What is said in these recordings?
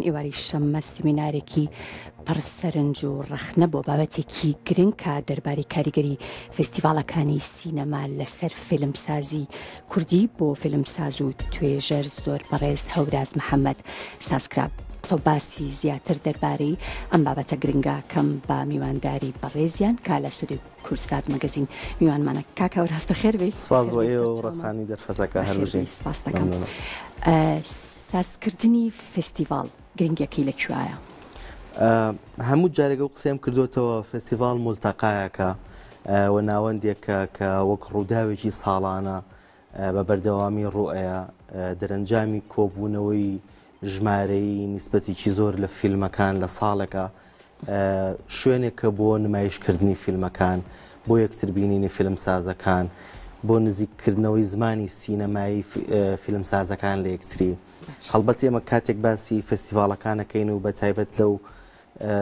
ئێوارەی شەممە سیمینارێکی پڕ سەرنج و ڕەخنە بۆ بابەتێکی گرنگ کە دەربارەی کاریگەری فێستیڤاڵەکانی سینەما لەسەر فیلمسازی کوردی بۆ فیلمساز و توێژەر زۆر بەڕێز هەوراز محەممەد سازکرا. قسە و باسی زیاتر دەربارەی ئەم بابەتە گرنگە کەم بە میوانداری بەڕێزیان کە لە ستۆدیۆی کوردستات مەگەزین میوانمانە. کاک هەوراز بەخێر بێی. سپاس بۆ ئێوە و ڕەخسانی دەرفەتەکە. هەر بژین. سپاس دەکەم. سازکردنی فێستیڤاڵ گرنگیەکەی لە کوێیە؟ هەموو جارێک ئەو قسەیەم کردوێتەوە، فێستیڤاڵ ملتەقایەکە و ناوەندێکە کە وەک ڕووداوێکی ساڵانە بە بەردەوامی ڕوئەیە، دەرەنجامی کۆبوونەوەی ژمارەی نیسبەتێکی زۆر لە فیلمەکان لە ساڵێکە، شوێنێکە بۆ نمایشکردنی فیلمەکان، بۆ یەکتربینینی فیلمسازەکان، بۆ نزیککردنەوەی زمانی سینەمایی فیلمسازەکان لە یەکتری. هەڵبەت ئێمە کاتێک باسی فێستیڤاڵەکانەکەین و بە تایبەت لەو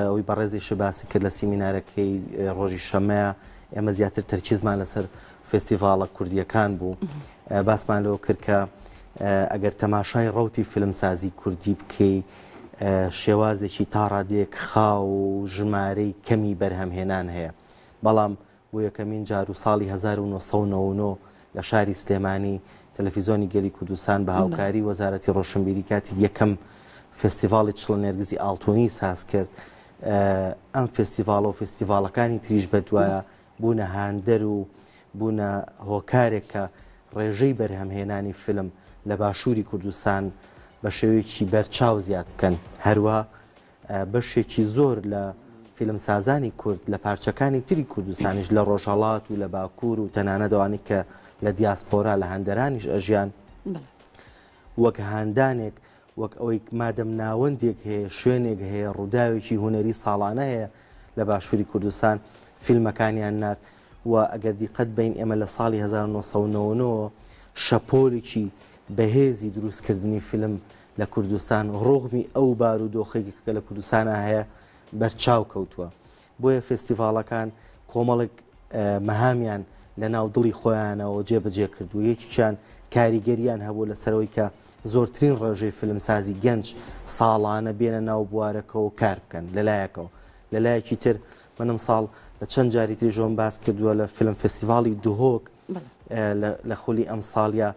ئەوی بەڕێزیش باسی کرد لە سیمینارەکەی ڕۆژی شەمەیە، ئێمە زیاتر تەرکیزمان لەسەر فێستیڤاڵە کوردیەکان بوو. باسمان لەوە کرد کە ئەگەر تەماشای ڕەوتی فیلمسازی کوردی بکەی، شێوازێکی تا ڕادەیەک خاو و ژمارەی کەمی بەرهەمهێنان هەیە، بەڵام بۆ یەکەمین جار و ساڵی 1999 لە شاری سلێمانی تەلەفیزۆنی گەلی کوردستان بە هاوکاری وەزارەتی ڕۆشنبیری کاتێک یەکەم فێستیڤاڵی چڵە نێرگزی ئاڵتونی ساز کرد، ئەم فێستیڤاڵ و فێستیڤاڵەکانی تریش بەدوایە بوونە هاندەر و بوونە هۆکارێک کە ڕێژەی بەرهەمهێنانی فیلم لە باشووری کوردستان بە شێوەیەکی بەرچاو زیاد بکەن. هەروە بەشێکی زۆر لە فیلمسازانی کورد لە پارچەکانی تری کوردستانیش، لە ڕۆژهەڵات و لە باکوور و تەنانەت ئەوانەی کە لە دیاسپۆرا لە هەندەرانیش ئەژیان، وەک هاندانێک، وەک ئەوەی مادەم ناوەندێک هەیە، شوێنێک هەیە، ڕووداوێکی هونەری ساڵانە هەیە لە باشووری کوردستان، فیلمەکانیان نارد. و ئەگەر دیقەت بەین ئێمە لە ساڵی 1999 شەپۆلێکی بەهێزی دروستکردنی فیلم لە کوردستان ڕۆغمی ئەو بارودۆخێک کە لە کوردستانە هەیە بەرچاو کەوتووە. بۆیە فێستیڤاڵەکان کۆمەڵێک مەهامیان لە ناو دڵی خۆیانەوە جێبەجێ کردو، یەکیان کاریگەریان هەبوو لەسەرەوەی کە زۆرترین ڕێژەی فیلمسازی گەنج ساڵانە بێنە ناو بوارەکەەوە کار بکەن لەلایەکەوە. لەلایەکی تر منم ساڵ لە چەند جاری تری ژۆم باس کردووە لە فیلم فستیڤاڵی دهۆک لە خولی ئەم ساڵە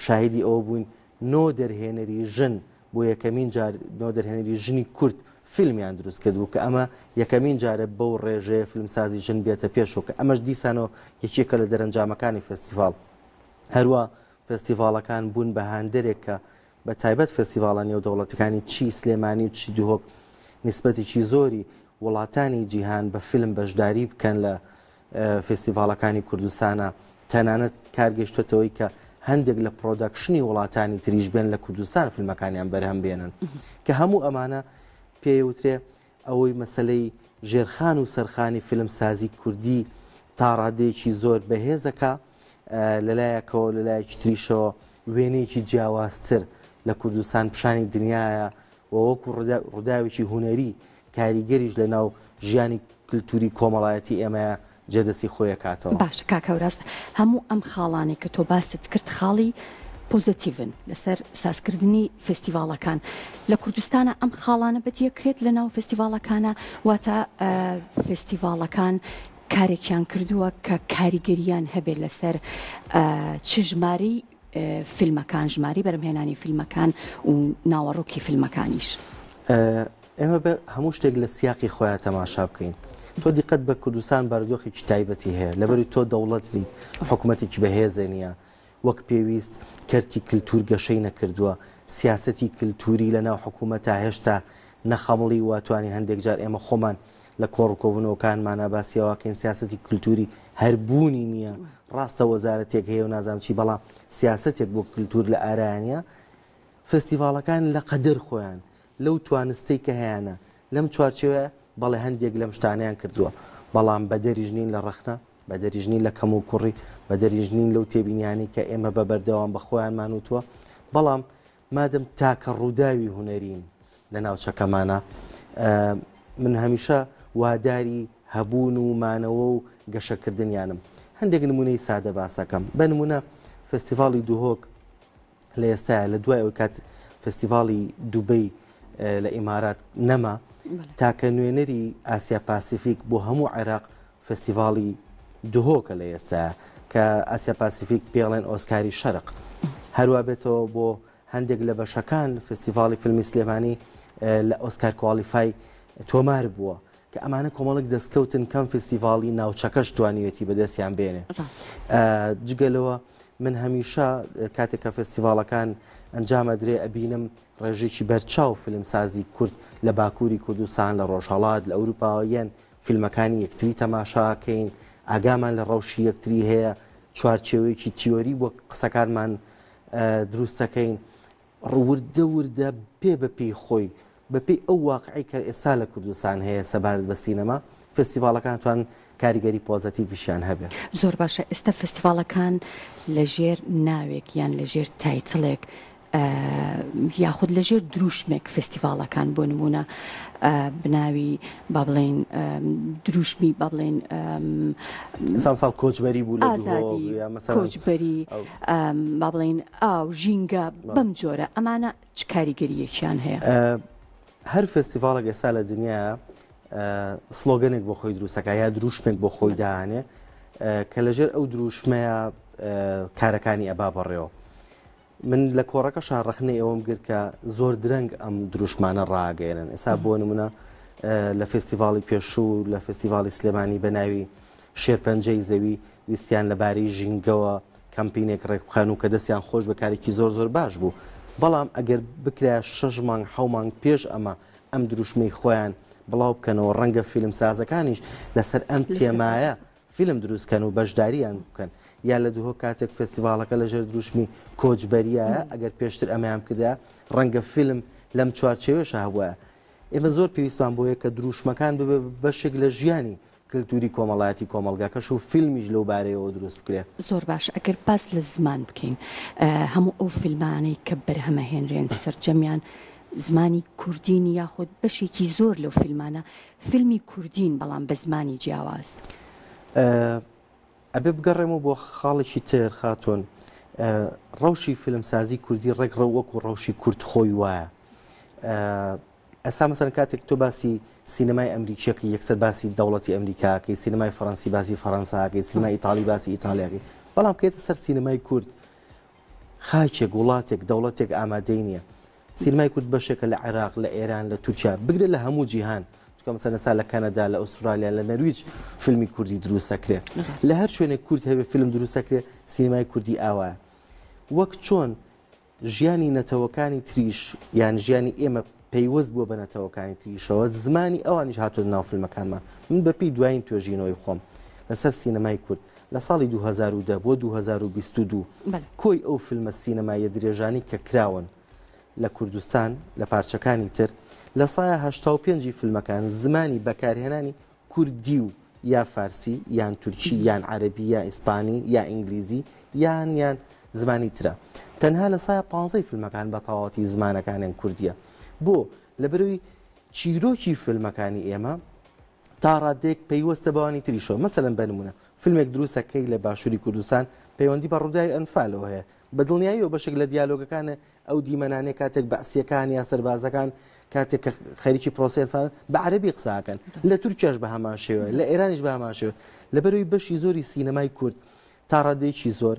شاهیدی ئەوە بووین نۆ دەرهێنەری ژن بۆ یەکەمین جار نۆ دەرهێنەری ژنی کورد فیلمیان دروست کردبوو، کە ئەمە یەکەمین جارە بەو ڕێژەیە فیلمسازی ژن بێتە پێشەوە، کە ئەمەش دیسانەوە یەکێکە لە دەرەنجامەکانی فێستیڤاڵ. هەروە فێستیڤاڵەکان بوون بە هاندەرێک کە بە تایبەت فێستیڤاڵە نێودەوڵەتەکانی چی سلێمانی و چی دهۆک نیسبەتێکی زۆری وڵاتانی جیهان بە فیلم بەشداری بکەن لە فێستیڤاڵەکانی کوردستانە، تەنانەت کار گەیشتۆتەوەی کە هەندێک لە production ی وڵاتانی تریش بێن لە کوردستان فیلمەکانیان بەرهەم بێنن، کە هەموو ئەمانە پێوترێ ئەوەی مەسلەی ژێرخان و سەرخانی فیلمسازی کوردی تا ڕادەیەکی زۆر بەهێزەکە لەلایەکەوە، لەلایەکی تریشەوە وێنەیەکی جیاوازتر لە کوردستان پیشانی دنیاە و وەکو ڕووداوێکی هونەری کاریگەریش لە ناو ژیانی کلتوری کۆمەڵایەتی ئێمەیە جێدەستی خۆی ئەکاتەوە. باشە کاک هەوراز، هەموو ئەم خاڵانەی کە تۆ باست کرد خاڵی پۆزەتیڤن لەسەر سازکردنی فێستیڤاڵەکان لە کوردستانا، ئەم خاڵانە بەدیەکرێت لە ناو فێستیڤاڵەکانا؟ واتە فێستیڤاڵەکان کارێکیان کردووە کە کاریگەریان هەبێت لەسەر چ ژمارەی فیلمەکان، ژمارەی بەرهەمهێنانی فیلمەکان و ناوەڕۆکی فیلمەکانیش؟ ئێمە بە هەموو شتێک لە سیاقی خۆیان تەماشا بکەین. تۆ دیقەت بە کوردستان بارودۆخێکی تایبەتی هەیە، لەبەری تۆ دەوڵەت نیت، حکوومەتێکی بەهێزە نییە، وەک پێویست کەرتی کللتور گەشەی نەکردووە، سیاسەتی کللتوری لە ناو حکوومەت تا هێشتا نەخەمڵی و توانین هەندێک جار ئێمە خۆمان لە کۆڕ و کۆبوونەوەکانمانە باسی ئەوەکەین سیاسەتی کللتوری هەربوونی نییە. ڕاستە وەزارەتێک هەیە و نازانم چی، بەڵام سیاسەتێک بۆ کللتور لە ئارایانە. فستیڤاڵەکان لە قەدر خۆیان لەو توانستەی کە هەیانە لەم چوارچێوەیە بەڵێ هەندێک لەم شتانەیان کردووە، بەڵام بەدەریش نین لە ڕەخنە، بەدەریش نین لە کەم و کوڕی، بەدەریش نین لەو تێبینیانەی کە ئێمە بە بەردەوام بە خۆیانمان وتووە. بەڵام مادەم تاکە ڕووداوی هونەرین لە ناوچەکەمانە، من هەمیشە واداری هەبوون و مانەوە و گەشەکردنیانم. هەندێک نمونەی سادە باسەکەم، بە نمونە فستیڤاڵی دهۆک لە ئێستاە لە دوای ئەو کات فستیڤاڵی دوبەی لە ئیمارات نەما، تاکە نوێنەری ئاسیا پاسیفیک بۆ هەموو عێراق فێستیڤاڵی دهۆکە لە ئێستایا کە ئاسیا پاسیفیک پێڵێن ئۆسکاری شەرق. هەروا بێتەوە بۆ هەندێک لە بەشەکان فێستیڤاڵی فیلمی سلێمانی لە ئۆسکار qualify تۆمار بووە کە ئەمانە کۆمەڵێک دەستکەوتن کەم فێستیڤاڵی ناوچەکەش توانیوێتی بەدەستیان بێنێ. جگە لەوە من هەمیشە کاتێک کە فێستیڤاڵەکان ئەنجام ئەدرێ ئەبینم ڕێژەیەکی بەرچاو فیلمسازی کورد لە باکووری کوردستان، لە ڕۆژهەڵات، لە ئەوروپاوە یەن فیلمەکانی یەکتری تەماشاکەین، ئاگامان لە ڕەوشی یەکتری هەیە، چوارچێوەیەکی تیۆری بۆ قسەکانمان دروستەکەین. وردە وردە پێ بە پێی خۆی، بە پێی ئەو واقعەی کە ئێستا لە کوردستان هەیە سەبارەت بە سینەما، فێستیڤاڵەکان توان کاریگەری پۆزەتیڤیشیان هەبێ. زۆر باشە ئێستا فێستیڤاڵەکان لە ژێر ناوێک یان لە ژێر title ێک یاخود لە ژێر دروشمێک فێستیڤاڵەکان بۆ نموونە بناوی با بڵێین دروشمی با بڵێین سامساڵ کۆچبەری بوو لە ئازادی کۆچبەری با بڵێین ئاو ژینگە بەم جۆرە ئەمانە چ کاریگەریەکیان هەیە؟ هەر فێستیڤاڵێک ئێستا لە دنیا slogan ێک بۆ خۆی دروستەکە یا دروشمێک بۆ خۆی دانێ کە لەژێر ئەو دروشمەیە کارەکانی ئەبا بەڕێوە. من لە کۆڕەکەشا ڕەخنەی ئەوەم گرت کە زۆر درەنگ ئەم دروشمانە ڕاگەیەنن. ئێستا بۆ نمونە لە فێستیڤاڵی پێشوو لە فێستیڤاڵی سلێمانی بە ناوی شێرپەنجەی زەوی ویستیان لەبارەی ژینگەوە کەمپینێک ڕێکبخەن و کە دەستیان خۆش بە کارێکی زۆر زۆر باش بوو. بەڵام ئەگەر بکرایە شەش مانگ حەو مانگ پێش ئەمە ئەم دروشمەی خۆیان بڵاو بکەنەوە ڕەنگە فیلمسازەکانیش لەسەر ئەم تێمایە فیلم دروست کەن و بەشداریان بکەن یا لە دهۆک کاتێک فێستیڤاڵەکە لەژێر دروشمی کۆچبەریایە ئەگەر پێشتر ئەمەیان بکردایە ڕەنگە فیلم لەم چوارچێوەیەشا هەبوایە. ئێمە زۆر پێویستمان بۆیە کە دروشمەکان ببێ بە بەشێک لە ژیانی کلتوری کۆمەڵایەتی کۆمەڵگاکەش و فیلمیش لەو بارەیەوە دروست بکرێ. زۆر باشە ئەگەر باس لە زمان بکەین هەموو ئەو فیلمانەی کە بەرهەمەهێنرێن سەرجەمیان زمانی کوردین یاخود بەشێکی زۆر لەو فیلمانە فیلمی کوردین بەڵام بە زمانی جیاواز. ئەبێ بگەڕێمەوە بۆ خاڵێکی تر خاتوون، ڕەوشی فیلمسازی کوردی ڕێک ڕەو وەکو ڕەوشی کورد خۆی وایە. ئێستا مەسەلەن کاتێک تۆ باسی سینەمای ئەمریکیەکەی یەکسەر باسی دەوڵەتی ئەمریکاکەی، سینەمای فەڕەنسی باسی فەڕەنساکەی، سینەمای ئیتاڵی باسی ئیتاڵیاکەی، بەڵام کێتە سەر سینەمای کورد خاکێک، وڵاتێک، دەوڵەتێک ئامادەی نییە. سینەمای کورد بەشێکە لە عێراق، لە ئێران، لە تورکیا، بگرە لە هەموو جیهان. چونکە مەسەلەن ئێستا لە کەنەدا، لە ئوسترالیا، لە نەرویج فیلمی کوردی دروست دەکرێ. لە هەر شوێنێک کورد هەبێ فیلم دروست دەکرێ، سینەمای کوردی ئاوایە. وەک چۆن ژیانی نەتەوەکانی تریش یان ژیانی ئێمە پەیوەست بووە بە نەتەوەکانی تریشەوە، زمانی ئەوانیش هاتۆتە ناو فیلمەکانمان. من بەپێی دوایین توێژینەوەی خۆم لەسەر سینەمای کورد لە ساڵی 2010 بۆ 2022 کۆی ئەو فیلمە سینەماییە درێژانەی کە کراون لە کوردستان لە پارچەکانی تر لە سایە 85 ی فیلمەکان زمانی بەکارهێنانی کوردی و یا فارسی یان تورکی یان عەرەبی یا ئیسپانی یا ئینگلیزی یان یان زمانی ترە تەنها لە سایە پانزەی فیلمەکان بە تەواوەتی زمانەکانیان کوردیە بۆ لەبەرەوەی چیرۆکی فیلمەکانی ئێمە تا ڕادەیەک پەیوەستە بەوانی تریشەوە مەسەلەن بە نمونە فیلمێک دروستەکەی لە باشووری کوردستان پەیوەندی بە ڕووداوی ئەنفالەوە هەیە بە دڵنیاییەوە بەشێک لە دیالۆگەکانە ئەو دیمەنانەی کاتێک بەعسییەکان یا سەربازەکان کاتێک کە خەریکی پرۆسەی ئەنفالن بە عەرەبی قسە ئەکەن لە تورکیاش بە هەمان شێوە لە ئێرانیش بە هەمان شێوە لەبەرەوەی بەشی زۆری سینەمای کورد تا ڕادەیەکی زۆر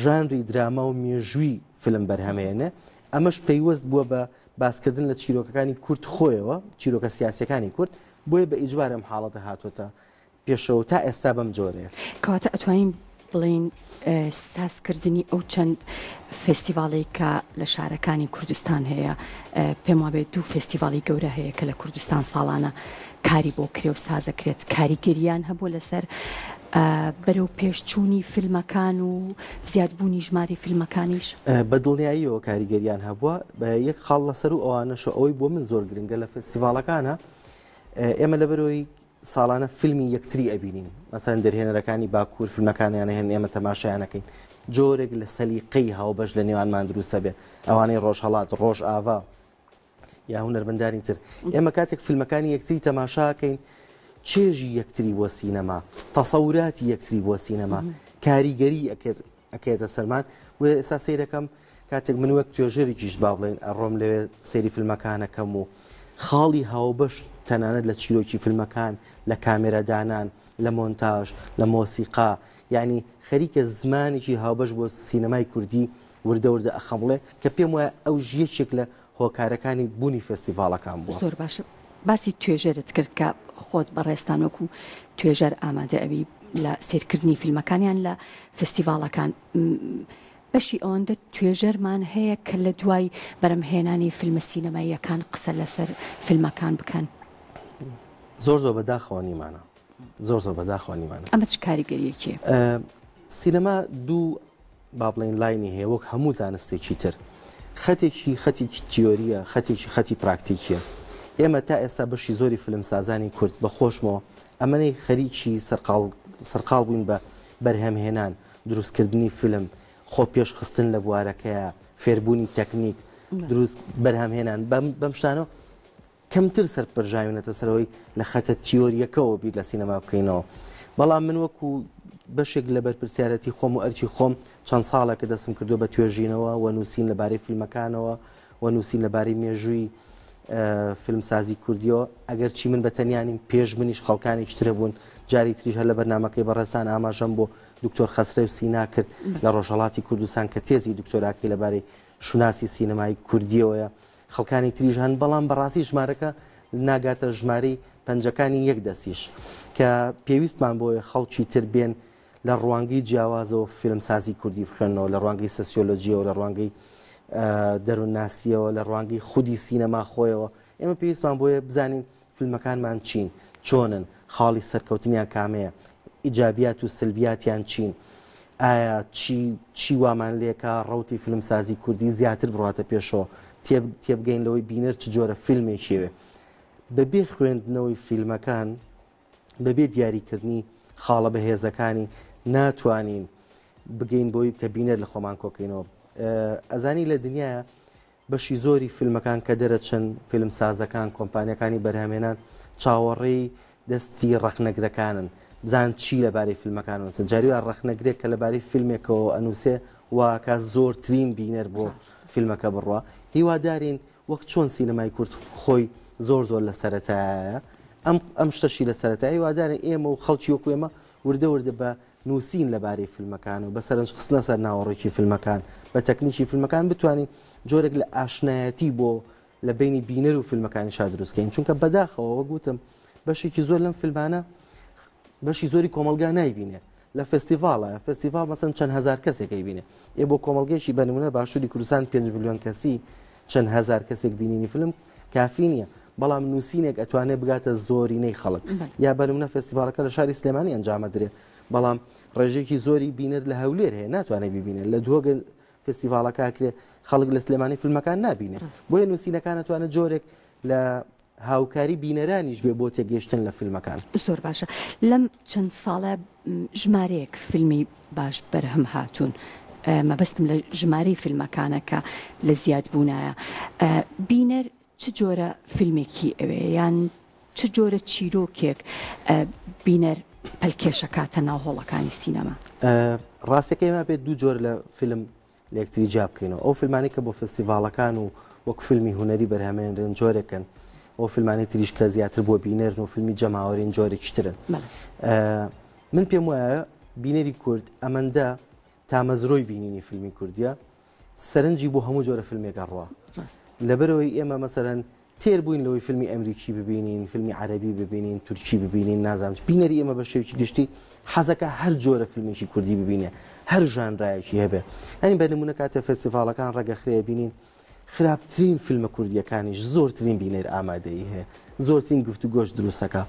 ژانری دراما و مێژووی فیلم بەرهەمێنێ ئەمەش پەیوەست بووە بە باسکردن لە چیرۆکەکانی کورد خۆیەوە چیرۆکە سیاسیەکانی کورد بۆیە بە ئیجبار ئەم حاڵەتە هاتۆتە پێشەوە تا ئێستا بەم جۆرەیە. کەواتە ئەتوانین بڵێین سازکردنی ئەو چەند فێستیڤاڵەی کە لە شارەکانی کوردستان هەیە، پێم وابێت دوو فێستیڤاڵی گەورە هەیە کە لە کوردستان ساڵانە کاری بۆ کرێ و سازەکرێت، کاریگەریان هەبووە لەسەر بەرەو پێشچوونی فیلمەکان و زیادبوونی ژمارەی فیلمەکانیش؟ بە دڵنیاییەوە کاریگەریان هەبووە، یەک خاڵ لەسەروو ئەوانەشەوە ئەوەی بۆ من زۆر گرنگە لە فێستیڤاڵەکانە ئێمە لەبەرەوەی ساڵانە فیلمی یەکتری ئەبینین مەسەلەن دەرهێنەرەکانی باکوور فیلمەکانیان هێن ئێمە تەماشایان ئەکەین جۆرێک لە سەلیقەی هاوبەش لە نێوانمان دروستە بێ ئەوانەی ڕۆژهەڵات ڕۆژئاڤا یا هونەرمەندانی تر ئێمە کاتێک فیلمەکانی یەکتری تەماشاکەین چێژی یەکتری بۆ سینەما تەسەوراتی یەکتری بۆ سینەما کاریگەری ئەکێتە سەرمان بۆیە ئێستا سەیرەکەم کاتێک من وەک توێژەرێکیش با بڵێین ئەڕۆم لەوێ سەیری فیلمەکانەکەم و خاڵی هاوبەش تەنانەت لە چیرۆکی فیلمەکان لە کامێرەدانان لە مۆنتاژ لە مۆسیقا یعنی خەریکە زمانێکی هاوبەش بۆ سینەمای کوردی وردە وردە ئەخەمڵێ کە پێم وایە ئەو یەکێک لە هۆکارەکانی بوونی فێستیڤاڵەکان بووە. زۆر باشە باسی توێژەرت کرد کە خۆت بەڕێزتان وەکو توێژەر ئامادە ئەبی لە سەیرکردنی فیلمەکانیان لە فستیڤاڵەکان بەشی ئەوەندە توێژەرمان هەیە کە لە دوای بەرەمهێنانی فیلمە سینەماییەکان قسە لەسەر فیلمەکان بکەن؟ زۆر زۆر بەداخەوە نیمانە زۆر زۆر بەداخەوە نیمانە. ئەمە چ کاریگەریەکی؟ سینەما دوو با بڵێین line ی هەیە وەک هەموو زانستێکی تر خەتێکی خەتێکی تیۆریە خەتێکی خەتی پراکتیکیە ئێمە تا ئێستا بەشی زۆری فیلمسازانی کورد بە خۆشمەوە ئەمەنەی خەریکی سەرقاڵ سەرقاڵ بووین بە بەرهەمهێنان دروستکردنی فیلم خۆ پێشخستن لە بوارەکەیە فێربوونی تەکنیک دروست بەرهەمهێنان بەم شتانەوە کەمتر سەرپەرژاوینەتە سەر ئەوەی لە خەتە تیۆرییەکەوە بیر لە سینەما بکەینەوە. بەڵام من وەکو بەشێک لە بەرپرسیارەتی خۆم و ئەرکی خۆم چەند ساڵێکە دەستم کردووە بە توێژینەوە و نووسین لەبارەی فیلمەکانەوە و نووسین لەبارەی مێژووی فیلمسازی کوردیەوە ئەگەرچی من بە تەنیا نیم پێش منیش خەڵکانێکی ترە بوون جاری تریش هەر لە بەرنامەکەی بەڕێزتان ئاماژەم بۆ دکتۆر خەسرەو سینا کرد لە ڕۆژهەڵاتی کوردستان کە تێزی دکتۆراکەی لەبارەی شوناسی سینەمایی کوردیەوەیە خەڵکانی تریش هەن، بەڵام بەڕاستی ژمارەکە ناگاتە ژمارەی پەنجەکانی یەک دەستیش، کە پێویستمان بۆیە خەڵکی تر بێن لە ڕوانگەی جیاوازەوە فیلمسازی کوردی بخوێننەوە، لە ڕوانگەی سۆسیۆلۆجییەوە، لە ڕوانگەی دەروونناسییەوە، لە ڕوانگەی خودی سینەما خۆیەوە. ئێمە پێویستمان بۆیە بزانین فیلمەکانمان چین؟ چۆنن؟ خاڵی سەرکەوتنیان کامەیە؟ ئیجابیات و سلبیاتیان چین؟ ئایا چی چی وامان لێکا ڕەوتی فیلمسازی کوردی زیاتر بڕواتە پێشەوە؟ تێبگەین لەوەی بینەر چ جۆرە فیلمێکی ئەوێ. بەبێ خوێندنەوەی فیلمەکان، بەبێ دیاریکردنی خاڵە بەهێزەکانی ناتوانین بگەین بۆی کە بینەر لە خۆمان کۆکەینەوە. ئەزانی لە دنیایا بەشی زۆری فیلمەکان کە دەرەچن، فیلمسازەکان، کۆمپانیاکانی بەرهەمهێنان چاوەڕێی دەستی ڕەخنەگرەکانن بزانن چی لەبارەی فیلمەکان ئەنووسن. جاری وایە ڕەخنەگرێک کە لەبارەی فیلمێکەوە ئەنووسێ وا ئەکا زۆرترین بینەر بۆ فیلمەکە بڕوا. هیوادارین وەک چۆن سینەمای کورد خۆی زۆر زۆر لە سەرەتایە ئەم ئەم شتەشی لە سەرەتایە هیوادارین ئێمە و خەڵکی وەکو ئێمە وردە وردە بە نووسین لەبارەی فیلمەکان و بە سەرنج خستنە سەر ناوەڕۆکی فیلمەکان، بە تەکنیکی فیلمەکان بتوانین جۆرێک لە ئاشنایەتی بۆ لە بەینی بینەر و فیلمەکانیشا دروست کەین چونکە بەداخەوە وەک وتم بەشێکی زۆر لەم فیلمانە بەشی زۆری کۆمەڵگا نایبینێ لە فستیڤاڵە فستیڤاڵ مەسەن چەند هزار کەسێک ئەیبینێ ئێ بۆ کۆمەڵگەیەکی بە نمونە باشووری کوردستان 5 میلیۆن کەسی چەند هزار کەسێک بینینی فیلم کافی نییە بەڵام نووسینێک ئەتوانێت بگاتە زۆرینەی خەڵک یا بە نمونە فستیڤاڵەکە لە شاری سلێمانی ئەنجامەدرێ بەڵام ڕێژەیەکی زۆری بینەر لە هەولێر هەیە ناتوانێت ببینێت لە دهۆک فستیڤاڵەکە ئەکرێ خەڵک لە سلێمانی فیلمەکان نابینێ بۆیە نووسینەکان ئەتوانێت جۆرێک لە هاوکاری بینەرانیش بێ بۆ تێگەیشتن لە فیلمەکان. زۆر باشە لەم چەند ساڵە ژمارەیەک فیلمی باش بەرهەم هاتوون مەبەستم لە ژمارەی فیلمەکانە کە لە زیاد بوونایە بینەر چ جۆرە فیلمێکی ئەوێ یان چ جۆرە چیرۆکێک بینەر پەلکێشەکاتە ناو هۆڵەکانی سینەما؟ ڕاستەکەی ئێمە بێت دوو جۆر لە فیلم لە یەکتری جیا بکەینەوە ئەو فیلمانەی کە بۆ فستیڤاڵەکان و وەک فیلمی هونەری بەرهەمێنرێن جۆرێکن ئەو فیلمانی تریش کە زیاتر بۆ بینەرن و فیلمی جەماوەرین جۆرێکی ترن من پێم وایە بینەری کورد ئەمەندە تامەزرۆی بینینی فیلمی کوردیە سەرنجی بۆ هەموو جۆرە فیلمێک ئەڕوا لەبەرەوەی ئێمە مەسەرەن تێر بووین لەوەی فیلمی ئەمریکی ببینین فیلمی عەربی ببینین تورکی ببینین نازانم بینەری ئێمە بە شێوکی گشتی حەزەکە هەر جۆرە فیلمێکی کوردی ببینێ هەر ژانرایەکی هەبێ ئەنی بە نمونە کاتێ فێستیڤاڵەکان ڕێگەخرێ بینین خراپترین فیلمە کوردیەکانیش زۆرترین بینەر ئامادەیی هەیە زۆرترین گفتوگۆش دروستەکە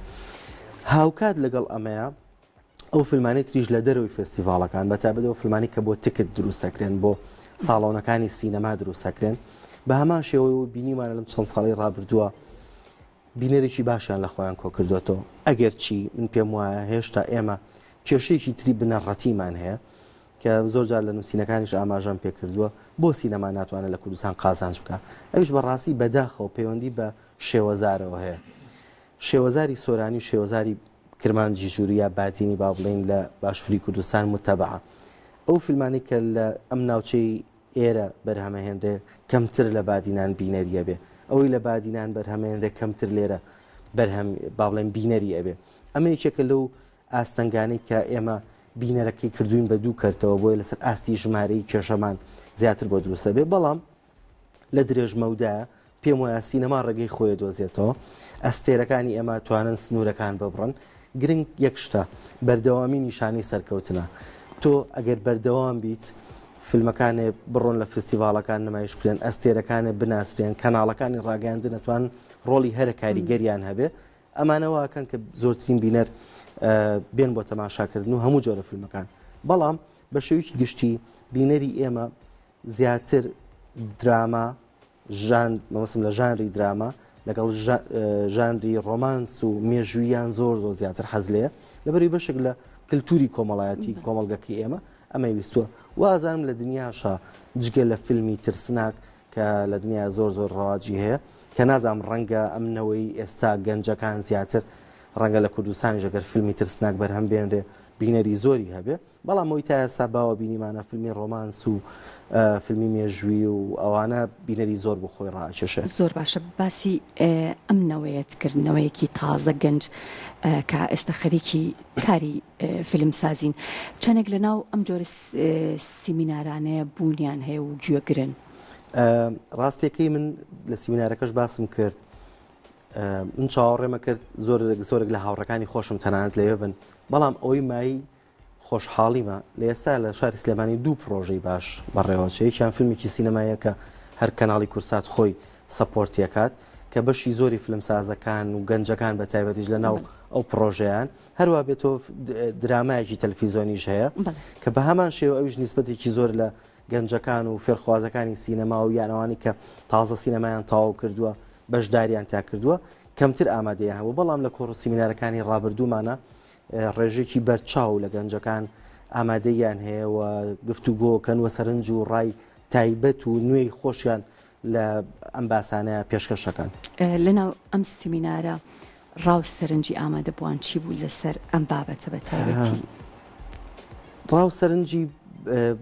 هاوکات لەگەڵ ئەمەیە ئەو فیلمانەی تریش لە دەرەوەی فێستیڤاڵەکان بە تایبەت ئەو فیلمانەی کە بۆ تکت دروست دەکرێن بۆ ساڵۆنەکانی سینەما دروست دەکرێن بە هەمان شێوەی و بینیمانە لەم چەند ساڵی ڕابردووە بینەرێکی باشیان لە خۆیان کۆکردوێتەوە ئەگەر چی من پێم وایە هێشتا ئێمە کێشەیەکی تری بنەڕەتیمان هەیە کە زۆر جار لە نووسینەکانیش ئاماژەم پێکردووە بۆ سینەما ناتوانێت لە کوردستان قازانج بکە ئەویش بەڕاستی بەداخەوە پەیوەندی بە شێوەزارەوە هەیە شێوەزاری سۆرانی و شێوەزاری کرمانجی ژووروو یا بادینی با بڵێین لە باشووری کوردستان موتەبەعە. ئەو فیلمانەی کە لە ئەم ناوچەی ئێرە بەرهەمەهێنرێ کەمتر لە بادینان بینەری ئەبێ، ئەوەی لە بادینان بەرهەمەێنرێ کەمتر لێرە بەرهەم با بڵێن بینەری ئەبێ. ئەمە یەکێکە لەو ئاستەنگانەی کە ئێمە بینەرەکەی کردوین بە دوو کەرتەوە، بۆیە لەسەر ئاستی ژمارەی کێشەمان زیاتر بۆ دروستە بێ. بەڵام لە درێژمەودایە پێم وایە سینەما ڕێگەی خۆی دۆزێتەوە، ئەستێرەکانی ئێمە توانن سنوورەکان ببڕن. گرنگ یەک شتە، بەردەوامی نیشانەی سەرکەوتنە. تۆ ئەگەر بەردەوام بیت، فیلمەکانێ بڕۆن لە فستیڤاڵەکان نمایش بکرێن، ئەستێرەکانێ بناسرێن، کەناڵەکانی ڕاگەیاندن ئەتوانن ڕۆڵی هەرە کاریگەریان هەبێ. ئەمانە واکەن کە زۆرترین بینەر بێن بۆ تەماشاکردن و هەموو جۆرە فیلمەکان. بەڵام بە شێوەیەکی گشتی بینەری ئێمە زیاتر دراما، ژان، مەبەستم لە ژانری دراما لەگەڵ ژانری ڕۆمانس و مێژوویان زۆر زۆر زیاتر حەز لێیە، لەبەروی بەشێک لە کللتوری کۆمەڵایەتی کۆمەڵگەکەی ئێمە ئەمەی ویستووە. وازانم لە دنیاشا جگە لە فیلمی ترسناک کە لە دنیا زۆر زۆر ڕەواجی هەیە، کە نازانم ڕەنگە ئەم نەوەی ئێستا گەنجەکان زیاتر ڕەنگە لە کوردستانیش ئەگەر فیلمی ترسناک بەرهەم بێنرێ بینەری زۆری هەبێ، بەڵام ئەوەی تا ئێستا باوە بینیمانە فیلمی ڕۆمانس و فیلمی مێژووی و ئەوانە بینەری زۆر بۆ خۆی ڕاکێشێ. زۆر باشە باسی ئەم نەوەیەت کرد، نەوەیەکی تازە گەنج کە ئێستا خەریکی کاری فیلم سازین، چەندێک لە ناو ئەم جۆرە سیمینارانەیە بوونیان هەیە و گوێگرن؟ ڕاستیەکەی من لە سیمینارەکەش باسم کرد، من چاوەڕێمە کرد زۆرێک زۆرێک لە هاوڕەکانی خۆشم تەنانەت لەوێ بن، بەڵام ئەوەی مای خۆشحاڵیمە لە ئێستا لە شاری سلێمانی دوو پڕۆژەی باش بەڕێوەچێ، یەکیان فیلمێکی سینەماییە کە هەر کەناڵی کورسات خۆی سەپۆرتی ئەکات کە بەشی زۆری فیلمسازەکان و گەنجەکان بە تایبەتیش لە ناو ئەو پڕۆژەیان، هەروا بێتۆ درامایەکی تەلەفیزۆنیش هەیە کە بە هەمان شێوە ئەویش نیسبەتێکی زۆر لە گەنجەکان و فێرخوازەکانی سینەما و یان ئەوانەی کە تازە سینەمایان تەواو کردووە بەشداریان تا کردووە کەمتر ئامادەیان هەبوو، بەڵام لە کۆڕ و سیمینارەکانی ڕابردوومانە ڕێژەیەکی بەرچاو لە گەنجەکان ئامادەییان هەیە و گفتوگۆکەن و سەرنج و ڕای تایبەت و نوێی خۆشیان لە ئەم باسانە پێشکەشەکەن. لەناو ئەم سیمینارە ڕا و سەرنجی ئامادەبووان چی بوو لەسەر ئەم بابەتە بە تایبەتی؟ ڕا و سەرنجی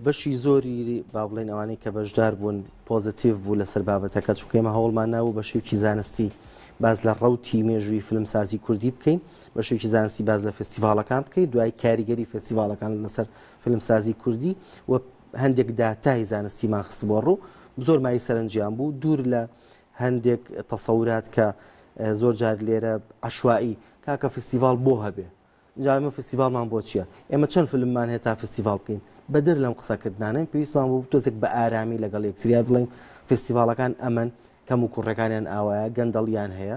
بەشی زۆری با بڵێین ئەوانەی کە بەشدار بوون پۆزیتیڤ بوو لەسەر بابەتەکە، چونکە ئێمە هەوڵمان نابوو بە شێوەیەکی زانستی باس لە ڕەوتی مێژووی فیلمسازی کوردی بکەین، بە شێوەیەکی زانستی باس لە فێستیڤاڵەکان بکەین، دوای کاریگەری فێستیڤاڵەکان لەسەر فیلمسازی کوردی و هەندێک داتای زانستیمان خستبووە ڕوو، زۆر مایەی سەرنجیان بوو، دوور لە هەندێک تەسەورات کە زۆر جار لێرە عەشوائی کاکە فستیڤاڵ بۆ هەبێ، جا ئێمە فستیڤاڵمان بۆ چییە؟ ئێمە چەند فیلممان هەیە تا فستیڤاڵ بکەین؟ بەدەر لەم قسەکردنانە پێویستمان بوو تۆزێک بە ئارامی لەگەڵ یەکتریا بڵێین فستیڤاڵەکان ئەمەن، کەم و کوڕەکانیان ئاوایە، گەندەڵیان هەیە،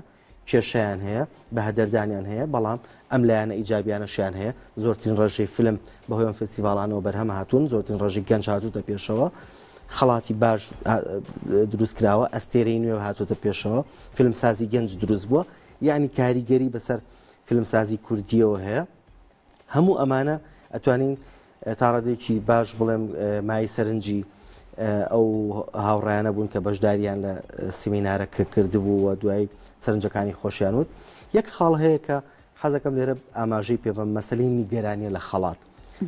کێشەیان هەیە، بەهەدەردانیان هەیە، بەڵام ئەم لایەنە ئیجابیانەشیان هەیە، زۆرترین ڕێژەی فیلم بەهۆی ئەم فستیڤاڵانەوە بەرهەم هاتوون، زۆرترین ڕێژەی گەنج هاتووتە پێشەوە، خەڵاتی باش دروست کراوە، ئەستێرەی نوێ هاتووتە پێشەوە، فیلمسازی گەنج دروست بووە، یعنی کاریگەری بەسەر فیلمسازی کوردیەوە هەیە. هەموو ئەمانە ئەتوانین تا ڕادەیەکی باش بڵێم مایەی سەرنجی ئەو هاوڕیانە بوون کە بەشداریان لە سیمینارە کردبوو و دوای سەرنجەکانی خۆشیان وت. یەک خاڵ هەیە کە حەزەکەم لێرە ئاماژەی پێ بەم، مەسەلەی نیگەرانیە لە خەڵات.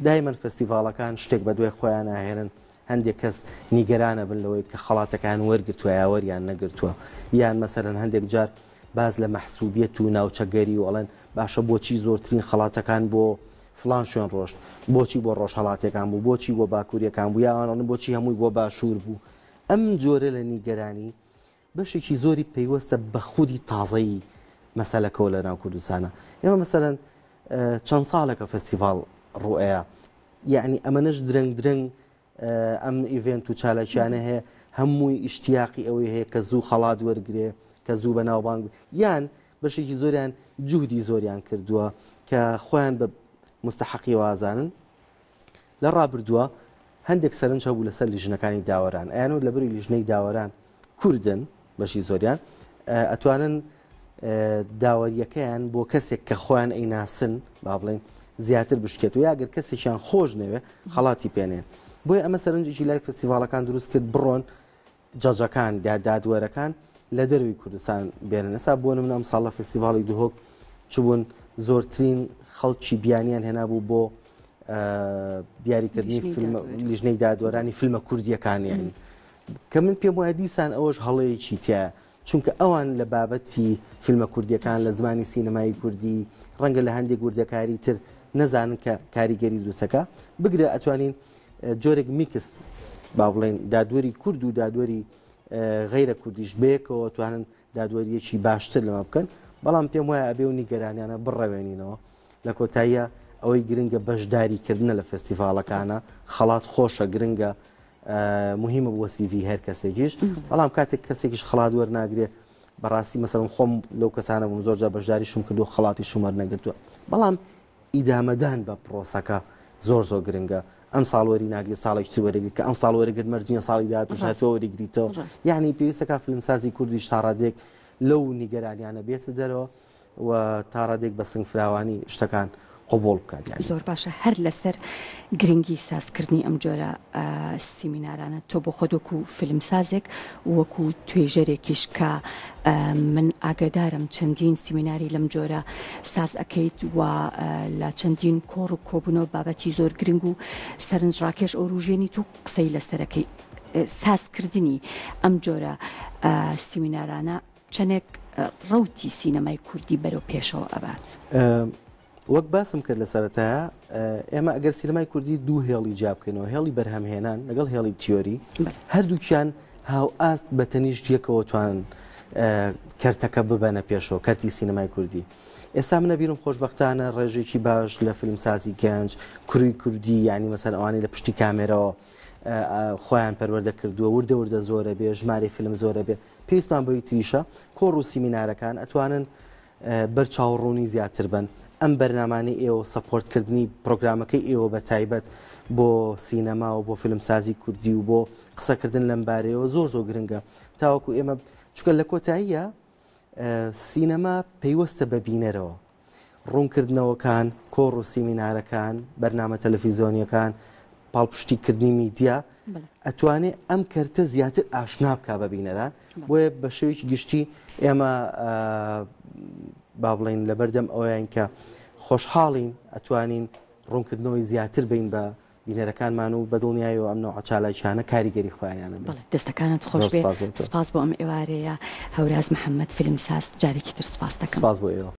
دایمەن فستیڤاڵەکان شتێک بە دوای خۆیان ئاهێنن، هەندێک کەس نیگەرانە بن لەوەی کە خەڵاتەکان وەرگرتووە یا وەریان نەگرتووە، یان مەسەلەن هەندێک جار باس لە مەحسوبیەت و ناوچەگەری و ئەڵێن باشە بۆچی زۆرترین خەڵاتەکان بۆ فڵان شوێن ڕۆشت، بۆچی بۆ ڕۆژهەڵاتیەکان بوو، بۆچی بۆ باکوریەکان بوو، یا ئەوان ئەڵێن بۆچی هەمووی بۆ باشوور بوو. ئەم جۆرە لە نیگەرانی بەشێکی زۆری پەیوەستە بە خودی تازەیی مەسەلەکەوە لە ناو کوردستانە. ئێمە مەسەلەن چەند ساڵێکە فستیڤاڵ ڕوئەیە، یەعنی ئەمەنەش درەنگ درەنگ ئەم ئیڤێنت و چالاکیانە هەیە، هەمووی ئیشتیاقی ئەوەی هەیە کە زوو خەڵات وەرگرێ، کە زوو بەناوبانگ، یان بەشێکی زۆریان جوهدی زۆریان کردووە کە خۆیان بە مستحەقی وازانن. لە ڕابردووە هەندێک سەرنج هەبوو لەسەر لیژنەکانی داوەران، ئەیانوت لەبری لیژنەی داوەران کوردن بەشی زۆریان ئەتوانن داوەریەکەیان بۆ کەسێک کە خۆیان ئەیناسن با بڵێن زیاتر بشکێت و یاگەر کەسێکیان خۆش نەوێ خەڵاتی پێنێن. بۆیە ئەمە سەرنجێکی لای فستیڤاڵەکان دروست کرد بڕۆن جەجەکان یا دادوەرەکان لە دەروی کوردستان بێنن. ئێستا بۆ نمونە ئەمساڵ لە فستیڤاڵی دهۆک چبوون زۆرترین خەڵکی بیانیان هێنابوو بۆ دیاریکردنی لیژنەی دادوەرانی فیلمە کوردیەکان یانی کە من پێم وایە دیسان ئەوەش هەڵەیەکی تیا چونکە ئەوان لە بابەتی فیلمە کوردیەکان لە زمانی سینەمایی کوردی ڕەنگە لە هەندێک وردەکاری تر نەزانن کە کاریگەری دروستەکە بگرە ئەتوانین جۆرێک میکس با بڵێن دادوەری کورد و دادوەری غیرە کوردیش بەیەکەوە توانن دادوەریەکی باشتر لەمە بکەن بەڵام پێم وایە ئەبێ و نیگەرانیانە بڕەوێنینەوە لە کۆتاییە ئەوەی گرنگە بەشداریکردنە لە فێستیڤاڵەکانە، خەڵات خۆشە گرنگە مهمە بۆ سیڤی هەر کەسێکیش بەڵام کاتێک کەسێکیش خەڵات وەرناگرێ بەڕاستی مەسەڵەن خۆم لەو کەسانە بووم زۆر جار بەشداریشم کردو خەڵاتیشم وەرنەگرتووە بەڵام ئیدامەدان بە پرۆسەکە زۆر زۆر گرنگە ئەم ساڵ وەری ناگرێت ساڵێکی تر وەرەگرێت کە ئەم ساڵ وەرەگرت مەرج نییە ساڵی داهاتووش هەر تۆ وەریگریتەوە یعنی پێویستەکە فیلمسازی کوردیش تاڕادەیەک لەو نیگەرانیانە بێتە دەرەوە و تاڕادەیەک بە سنگ فراوانی شتەکان قبوڵ بکات یانی. زۆر باشە هەر لەسەر گرنگی سازکردنی ئەم جۆرە سیمینارانە تۆ بۆ خۆت وەکو فیلمسازێک و وەکو توێژەرێکیش کە من ئاگادارم چەندین سیمیناری لەم جۆرە ساز ئەکەیت و لە چەندین کۆڕ و کۆبوونەوە بابەتی زۆر گرنگ و سەرنجڕاکێش ئەوروژێنیت و قسەی لەسەرەکەی سازکردنی ئەم جۆرە سیمینارانە چەنێک ڕەوتی سینەمای کوردی بەرەو پێشەوە ئەبات؟ وەک باسم کرد لە سەرەتایە ئێمە ئەگەر سینەمای کوردی دوو هێڵی جیا بکەینەوە هێڵی بەرهەمهێنان لەگەڵ هێڵی تیۆری هەردووکیان هاوئاست بە تەنیشت یەکەوە توانن کەرتەکە ببەنە پێشەوە کەرتی سینەمای کوردی ئێستا منە بیرم خۆشببختانە ڕێژێکی باش لە فیلمسازی گەنج کروی کوردی ینی مەسەر ئەوانی لە پشتی کامێرەوە خۆیان پەروەردە کردووە وردە وردە زۆرە بێ ژمارەی فیلم زۆرە بێ پێویستمان بەوی تریشە کۆڕ و سیمینارەکان ئەتوانن بەرچاوڕوونی زیاتر بن ئەم بەرنامانەی ئێوە سەپۆرتکردنی پرۆگرامەکەی ئێوە بە تایبەت بۆ سینەما و بۆ فیلمسازی کوردی و بۆ قسەکردن لەم بارەیەوە زۆر زۆر گرنگە تاوەکو ئێمە چونکە لە کۆتاییە سینەما پەیوەستە بە بینەرەوە ڕوونکردنەوەکان، کۆڕ و سیمینارەکان، بەرنامە تەلەفیزۆنیەکان، پاڵپشتیکردنی میدیا ئەتوانێ ئەم کەرتە زیاتر ئاشنا بکا بە بینەران بۆیە بە شێوەیەکی گشتی ئێمە با بڵێین لەبەردەم ئەوەیان کە خۆشحاڵین ئەتوانین ڕوونکردنەوەی زیاتر بین بە بینەرەکانمان و بەدڵنیایەوە ئەم نەوعە چالاکیانە کاریگەری خۆیانیان ئەبێت. بەڵێ دەستەکانت خۆش زۆر بێ سپاس بۆ تۆ. سپاس بۆ ئەم ئێوارەیە هەوراز محەمەد فیلمساز جارێکی تر سپاست دەکەم. سپاس بۆ ئێوە.